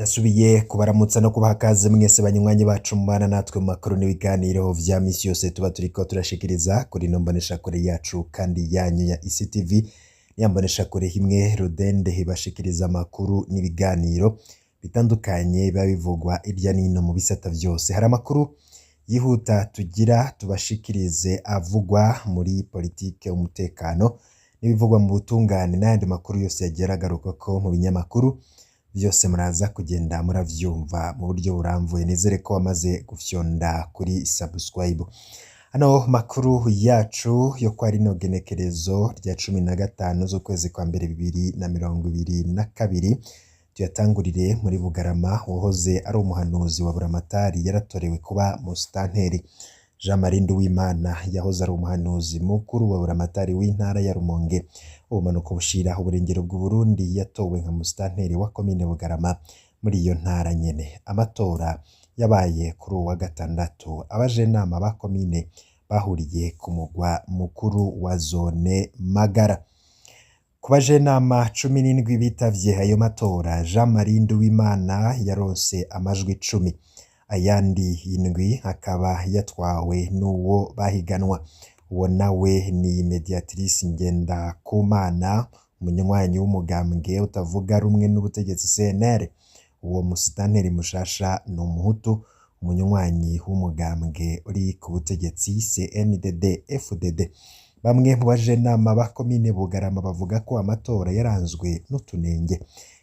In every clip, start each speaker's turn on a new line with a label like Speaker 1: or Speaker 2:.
Speaker 1: Ndasubiye kubaramutsa no kubaha kaze mwese banywanyi bacu mubana natwe mu makuru n'ibiganiro vya misi yose tuba turiko turashikiriza kuri ino mboneshakure yacu kandi yanyu ya ICTV, ya mboneshakure imwe rudende ibashikiriza amakuru n'ibiganiro bitandukanye biba bivugwa irya nino mu bisata vyose. Hari amakuru yihuta tugira tubashikirize avugwa muri politike, umutekano n'ibivugwa mu butungane n'ayandi makuru yose yagiye aragarukako mu binyamakuru vyose, muraza kugenda muravyumva mu buryo buramvuye. Nizere ko wamaze gufyonda kuri subscribe. Hano makuru yacu yo kwa rino genekerezo rya 15 z'ukwezi kwa mbere 2022 tuyatangurire muri Bugarama. Uwahoze ari umuhanuzi wa Buramatari yaratorewe kuba musitanteri. Jean Marie Nduwimana yahoze ari umuhanuzi mukuru wa Buramatari w'intara ya Rumonge, ubumanuko bushira uburengero bw'Uburundi, yatowe nka musitanteri wa komine Bugarama muri iyo ntara nyene. Amatora yabaye kuri uwa gatandatu. Abajenama ba komine bahuriye ku mugwa mukuru wa zone Magara. Ku bajenama 17 bitavye ayo matora, Jean Marie Nduwimana yaronse amajwi 10, ayandi 7 akaba yatwawe n'uwo bahiganwa. Uwo nawe ni Mediatrice Ngendakumana, umunywanyi w'umugambwe utavuga rumwe n'ubutegetsi CNL. Uwo musitanteri mushasha ni umuhutu, umunywanyi w'umugambwe uri ku butegetsi CNDD FDD. Bamwe mu bajenama ba komine Bugarama bavuga ko amatora yaranzwe n'utunenge.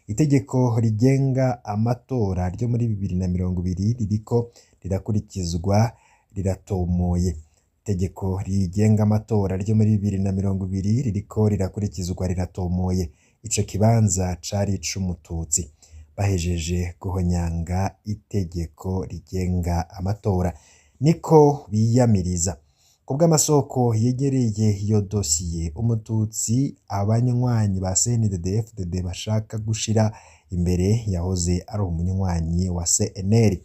Speaker 1: Itegeko rigenga amatora ryo muri 2020 ririko rirakurikizwa riratomoye. Itegeko rigenga amatora ryo muri 2020 ririko rirakurikizwa riratomoye. Ico kibanza cari ic'umututsi. Bahejeje guhonyanga itegeko rigenga amatora, niko biyamiriza. Kubw'amasoko yegereye iyo dosiye, umututsi abanywanyi ba CNDD-FDD bashaka gushira imbere yahoze ari umunywanyi wa CNL.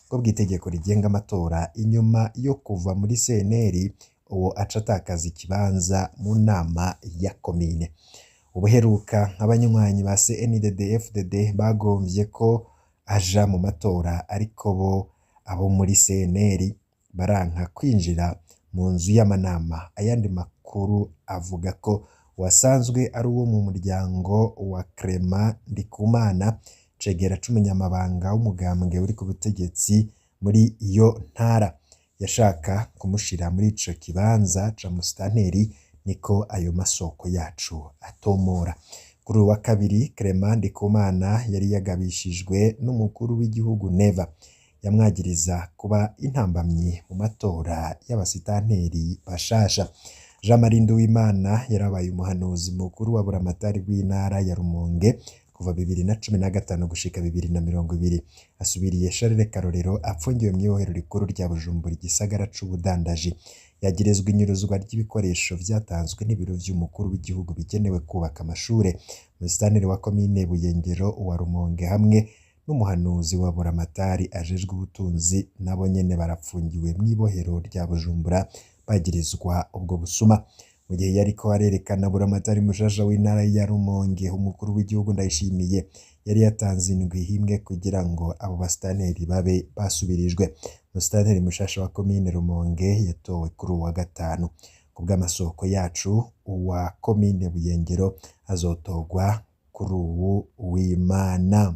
Speaker 1: Kubw'itegeko rigenga amatora, inyuma yo kuva muri CNL, uwo aca atakaza ikibanza mu nama ya komine. Ubuheruka abanywanyi ba CNDD-FDD bagomvye ko aja mu matora, ariko bo abo muri CNL baranka kwinjira mu nzu y'amanama. Ayandi makuru avuga ko uwasanzwe ari uwo mu muryango wa Clement Ndikumana, cegera c'umunyamabanga w'umugambwe uri ku butegetsi muri iyo ntara, yashaka kumushira muri ico kibanza ca musitanteri, niko ayo masoko yacu atomora. Kuri uwu wa kabiri, Clement Ndikumana yari yagabishijwe n'umukuru w'igihugu Neva, yamwagiriza kuba intambamyi mu matora y'abasitanteri bashasha. Jean Marie Nduwimana yarabaye umuhanuzi mukuru wa Buramatari w'intara ya Rumonge kuva 2015 gushika 2020. Asubiriye Charles Karorero apfungiwe mw'ibohero rikuru rya Bujumbura, igisagara c'ubudandaji. Yagirizwa inyuruzwa ry'ibikoresho vyatanzwe n'ibiro vy'umukuru w'igihugu bigenewe kubaka amashure. Musitanteri wa komine Buyengero, uwa Rumonge hamwe n'umuhanuzi wa Buramatari ajejwe ubutunzi nabo nyene barapfungiwe mw'ibohero rya Bujumbura, bagirizwa ubwo busuma. Mu gihe yariko arerekana Buramatari mushasha w'intara ya Rumonge, umukuru w'igihugu Ndayishimiye yari yatanze indwi imwe kugira ngo abo basitanteri babe basubirijwe. Musitanteri mushasha wa komine Rumonge yatowe kuri uwa gatanu. Kubw'amasoko yacu, uwa komine Buyengero azotorwa kuri uwu w'Imana.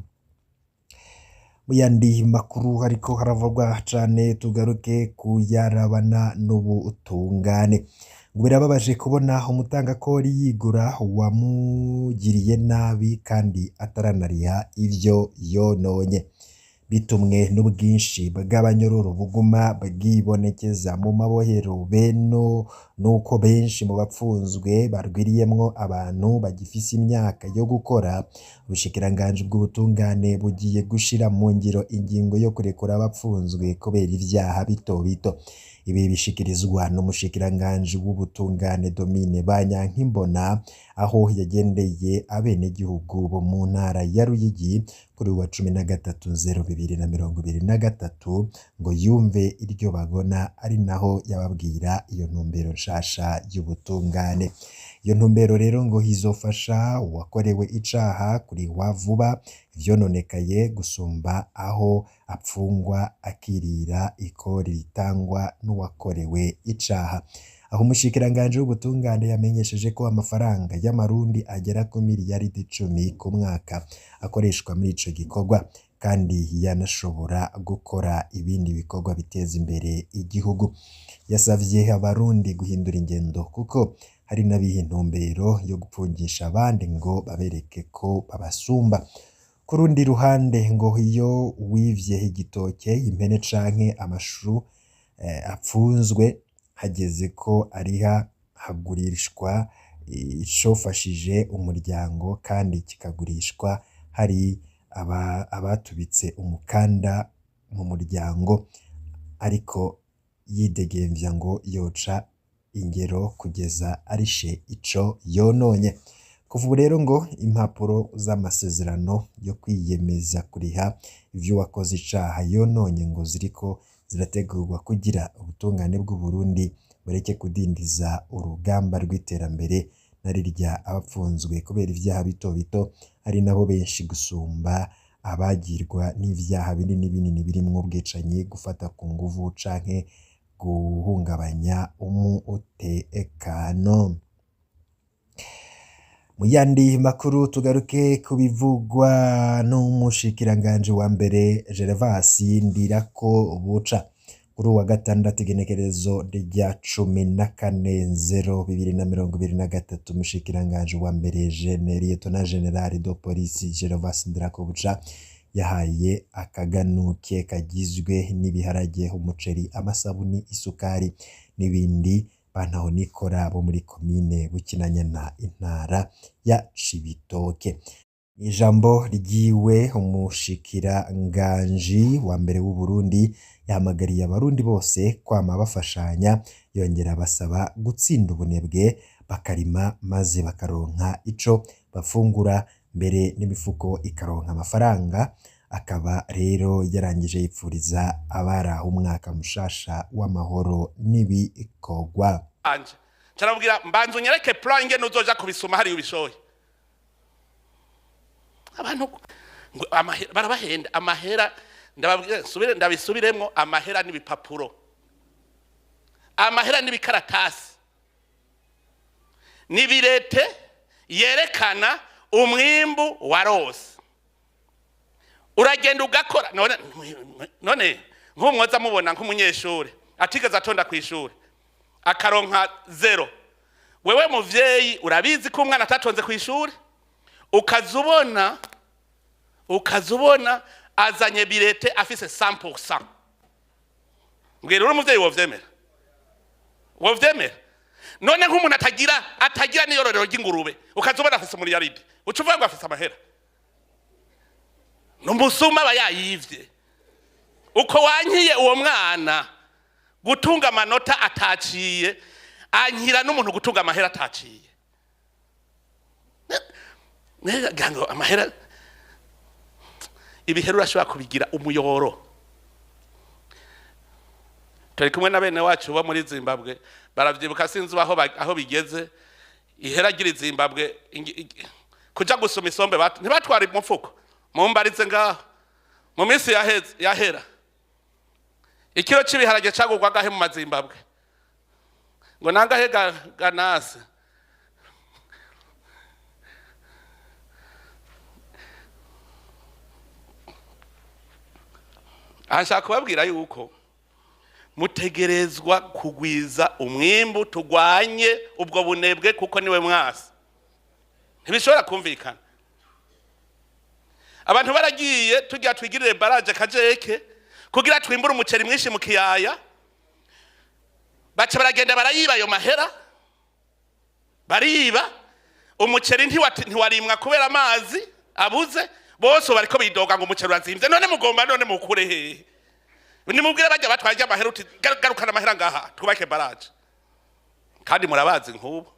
Speaker 1: Mu yandi makuru hariko haravugwa cane, tugaruke kuyarabana n'ubutungane. Ngo birababaje kubona umutangakori yigura uwamugiriye nabi kandi ataranariha ivyo yononye. Bitumwe n'ubwinshi bw'abanyororo buguma bwibonekeza mu mabohero, beno nuko benshi mu bapfunzwe barwiriyemwo abantu bagifise imyaka yo gukora, ubushikiranganji bw'ubutungane bugiye gushira mu ngiro ingingo yo kurekura abapfunzwe kubera ivyaha bito bito. Ibi bishikirizwa n'umushikiranganji w'ubutungane Domine Banyankimbona, aho yagendeye abenegihugu bo mu ntara ya Ruyigi kuri uwa 13/02/2023 ngo yumve iryo bagona, ari naho yababwira iyo ntumbero nshasha. nshasha y'ubutungane. Iyo ntumbero rero ngo izofasha uwakorewe icaha kurihwa vuba ivyononekaye gusumba aho apfungwa akirira ikori ritangwa n'uwakorewe icaha. Aho umushikiranganji w'ubutungane yamenyesheje ko amafaranga y'amarundi agera ku miliyaridi 10 ku mwaka akoreshwa muri ico gikorwa, kandi yanashobora gukora ibindi bikorwa biteza imbere igihugu. Yasavye abarundi guhindura ingendo kuko hari n'abiha intumbero yo gupfungisha abandi ngo babereke ko babasumba. Ku rundi ruhande ngo iyo wivye igitoke, impene canke amashu apfunzwe hageze ko ariha hagurishwa icofashije umuryango kandi kikagurishwa hari abatubitse umukanda mu muryango, ariko yidegemvya ngo yoca ingero kugeza arishe ico yononye. Kuva ubu rero ngo impapuro z'amasezerano yo kwiyemeza kuriha ivyo uwakoze icaha yononye ngo ziriko zirategurwa kugira ubutungane bw'Uburundi bureke kudindiza urugamba rw'iterambere na rirya abapfunzwe kubera ivyaha bito bito ari nabo benshi gusumba abagirwa n'ivyaha binini binini birimwo ubwicanyi, gufata ku nguvu canke guhungabanya umutekano. Mu yandi makuru tugaruke ku bivugwa n'umushikiranganji wa mbere Gervas Ndirakobuca. Kuri uwa gatandatu igenekerezo rya 14.0.2023, umushikiranganji wa mbere Lieutenant General de Police Gervas Ndirakobuca yahaye akaganuke kagizwe n'ibiharage, umuceri, amasabuni, isukari n'ibindi bantahonikora bo muri komine Bukinanyana intara ya Cibitoke. Ijambo ryiwe umushikiranganji wa mbere w'Uburundi yahamagariye abarundi bose kwama bafashanya, yongera abasaba gutsinda ubunebwe bakarima maze bakaronka ico bafungura mbere n'imifuko ikaronka amafaranga. Akaba rero yarangije yipfuriza abaraho umwaka mushasha w'amahoro n'ibikorwa.
Speaker 2: Anje carabwira mbanza unyereke plan ingene uzoja kubisuma hariya ubishoye. Abantu ngo barabahenda amahera, ndababwira nsubire ndabisubiremwo, amahera n'ibipapuro, amahera n'ibikaratasi, n'ibirete yerekana umwimbu warose. Uragenda ugakora none, none nk'umwoza mubona nk'umunyeshuri atigeze atonda kw'ishuri akaronka 0, wewe muvyeyi urabizi ko umwana atatonze kw'ishuri, ukazubona azanye bulletin afise 100%. Mbwira, uri umuvyeyi wovyemera? Wovyemera? None nk'umuntu atagira n'iyororero ry'ingurube, ukazubona afise umuriyaridi, uca uvuga ngo afise amahera? N'umusuma aba yayivye. Uko wankiye uwo mwana gutunga amanota ataciye, ankira n'umuntu gutunga amahera ataciye. Ngira ngo amahera ibihera urashobora kubigira umuyoboro. Turi kumwe na bene wacu bo muri Zimbabwe baravyibuka, sinzi aho bigeze ihera gira Zimbabwe kuja gusoma isombe ntibatwara umufuko. Mumbarize ngaho mu minsi yaheze yahera ikiro c'ibiharage cagurwa gahe mu Mazimbabwe? Ngo nangahe ganase? Aha nshaka kubabwira yuko mutegerezwa kugwiza umwimbu, tugwanye ubwo bunebwe kuko niwe mwasi. Ntibishobora kumvikana abantu baragiye tugira twigirire baraje kajeke kugira twimbure umuceri mwinshi mu kiyaya, baca baragenda barayiba ayo mahera, bariba umuceri ntiwarimwa kubera amazi abuze. Bose bariko bidoga ngo umuceri urazimvye. None mugomba none mukure hehe? Nimubwire bajya batwaye amahera uti garukana amahera ngaha twubake baraje. Kandi murabazi nk'ubu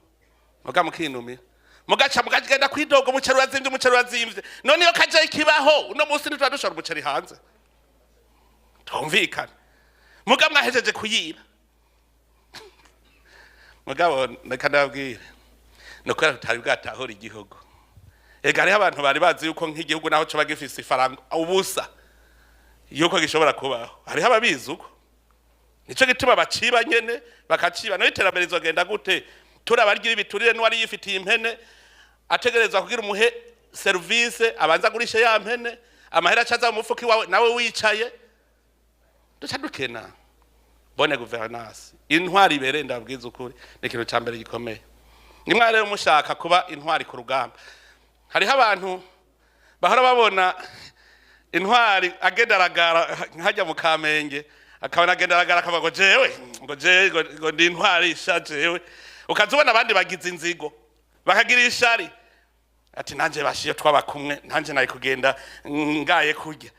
Speaker 2: muga mukinumira mugaca mugagenda kwidoga umuceri urazimvye, umuceri urazimvye. None iyo kaje kibaho uno munsi ntituba dushora umuceri hanze? Twumvikane, muga mwahejeje kuyiba. Mugabo reka ndababwire, ni ukubera tutari bwatahura igihugu. Ega hariho abantu bari bazi yuko nk'igihugu naho coba gifise ifaranga ubusa yuko gishobora kubaho. Hariho ababizi uko, nico gituma baciba nyene, bakaciba. Nayo iterambere rizogenda gute turabarya ibiturire? N'uwari yifitiye impene ategerezwa kugira umuhe service, abanza agurishe ya mpene, amahera acaza mu mufuka iwawe nawe wicaye. Duca dukena. Bonne gouvernance, intwari ibereye, ndabwiza ukuri, ni ikintu ca mbere gikomeye. Nimwe rero mushaka kuba intwari ku rugamba, hariho abantu bahora babona intwari agenda aragara nkajya mu Kamenge, akabona agenda aragara, akavuga ngo jewe, ngo jewe, ngo ndi intwari sha jewe. Ukaza ubona abandi bagize inzigo, bakagira ishari, ati nanje bashiye twaba kumwe, nanje nari kugenda ngaye kurya.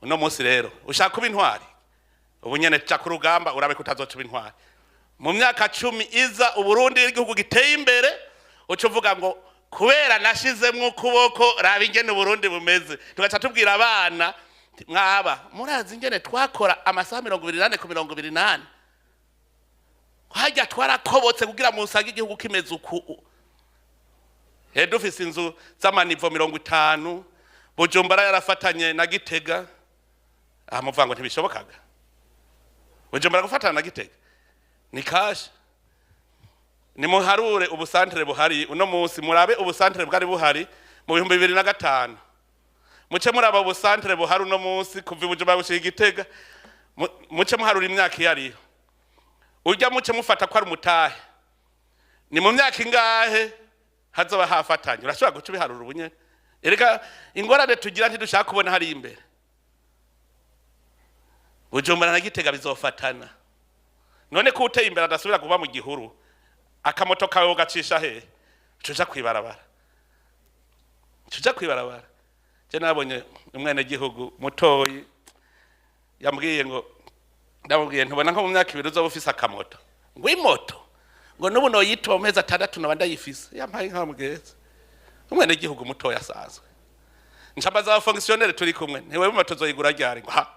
Speaker 2: Uno munsi rero ushaka kuba intwari, ubu nyene ja ku rugamba, urabe ko utazoca uba intwari. Mu myaka 10 iza, Uburundi igihugu giteye imbere, uca uvuga ngo kubera nashizemwo ukuboko, raba ingene Uburundi bumeze. Tugaca tubwira abana, mwaba murazi ingene twakora amasaha 24 ku 24, hajya twarakobotse kugira musange igihugu kimeze uku. He dufise inzu z'ama niveaux 50, Bujumbura yarafatanye na Gitega. Aha muvuga ngo ntibishobokaga Bujumbura gufatana na Gitega, ni kashe. Nimuharure ubusantere buhari uno munsi, murabe ubusantere bwari buhari mu 2005, muce muraba ubusantere buhari uno munsi kuva i Bujumbura gushika i Gitega. Muce muharura imyaka iyo ariyo urya, muce mufata ko ari umutahe. Ni mu myaka ingahe hazoba hafatanye? Urashobora guca ubiharura ubu nyene. Erega ingorane tugira, ntidushaka kubona hari imbere. Bujumbura na Gitega bizofatana. None ko uteye imbere adasubira kuba mu gihuru, akamoto kawe ugacisha hehe? Uca kwibarabara, uca kwibarabara. Je nabonye umwenegihugu mutoyi yambwiye ngo, ndamubwiye, ntubona nko mu myaka 2 uzoba ufise akamoto? Ngo imoto, ngo n'ubu noyituma mu mezi 6 noba ndayifise. Yampaye nka mugeze umwenegihugu mutoya asanzwe. Nshambaza aba fonctionnaire turi kumwe, ntiwewe moto uzoyigura ryari? Ngo ha,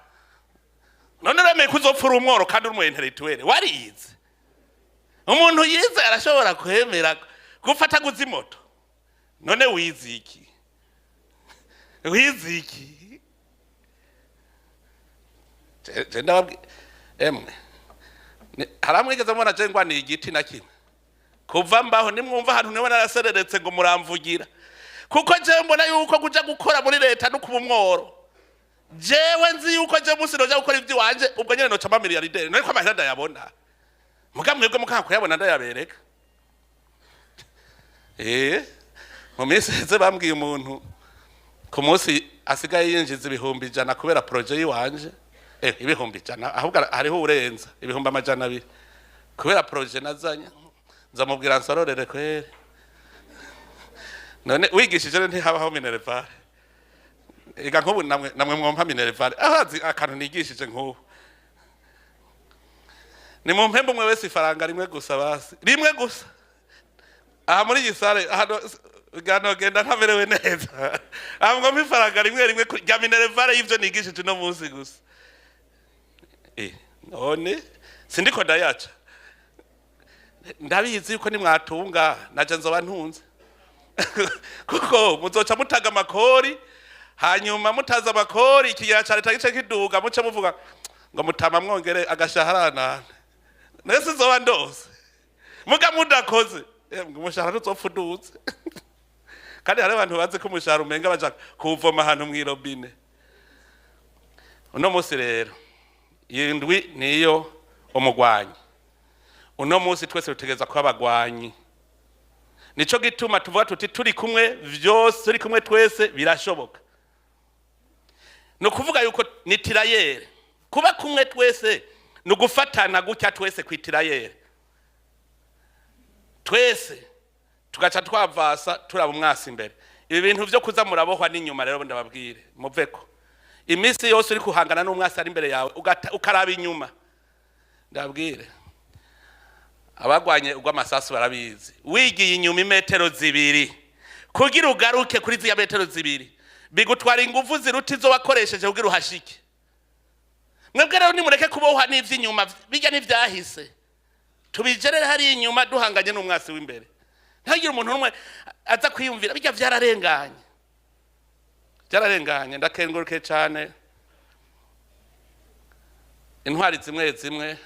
Speaker 2: none uremeye ko uzopfa uri umworo kandi uri umu intellectuel warize? Umuntu yize arashobora kwemera gufata guza imoto? None wize iki? Wize iki? Je ndababwi emwe, haramwigeze mubona je ngwaniye igiti na kimwe kuva mbaho? Nimwumva ahantu niwe narasereretse ngo muramvugira, kuko jewe mbona yuko kuja gukora muri leta no kuba umworo. Jewe nzi yuko je munsi noja gukora ivy'iwanje, ubwo nyene noca mba milliardaire. None ko amahera ndayabona, muga mwebwe mukanka kuyabona, ndayabereka. Mu minsi iheze bambwiye umuntu ku munsi asigaye yinjiza 100,000 kubera projet yiwanje, 100,000, ahubwo hariho urenza 200,000 kubera projet nazanye. Nzamubwira nsororere kwere. None wigishije rero ntihabaho minerval? Ega nk'ubu namwe mwompa minerval, ahazi akantu nigishije nk'ubu. Ni mu mpembe umwe wese ifaranga rimwe gusa, basi rimwe gusa, aha muri iyi salle hano gano genda ntamerewe neza. Aha mwompa ifaranga rimwe rimwe rya minerval y'ivyo nigishije uno munsi gusa. None sindiko ndayaca, ndabizi yuko nimwatunga naje nzoba ntunze, kuko muzoca mutaga amakori, hanyuma mutaza amakori, ikigera ca leta gice kiduga, muce muvuga ngo mutama mwongere agashahara. Nese nzoba ndose muga mudakoze, umushahara ntuzopfa uduze. Kandi hari abantu bazi ko umushahara umenga baja kuwuvoma ahantu mw'irobine. Uno munsi rero iyi ndwi niyo umugwanyi. Uno munsi twese dutegereza kuba abagwanyi. Nico gituma tuvuga tuti turi kumwe vyose, turi kumwe twese birashoboka. Ni ukuvuga yuko ni tirailleurs. Kuba kumwe twese ni ugufatana gutya twese ku tirailleurs, twese tugaca twavasa turaba umwasi imbere. Ibi bintu vyo kuza murabohwa n'inyuma rero, ndababwire muveko. Iminsi yose uri kuhangana n'umwasi ari imbere yawe, ukaraba inyuma, ndababwire, abagwanye urw'amasasu barabizi, wigiye inyuma imetero 2, kugira ugaruke kuri ziriya metero 2 bigutwara ingufu ziruta izo wakoresheje kugira uhashike. Mwebwe rero nimureke kubohwa n'ivy'inyuma, bijya n'ivyahise. Tubijerere hariya inyuma, duhanganye n'umwasi w'imbere. Ntihagire umuntu n'umwe aza kwiyumvira bijya. Vyararenganye, byararenganye. Ndakenguruke cyane intwari zimwe zimwe.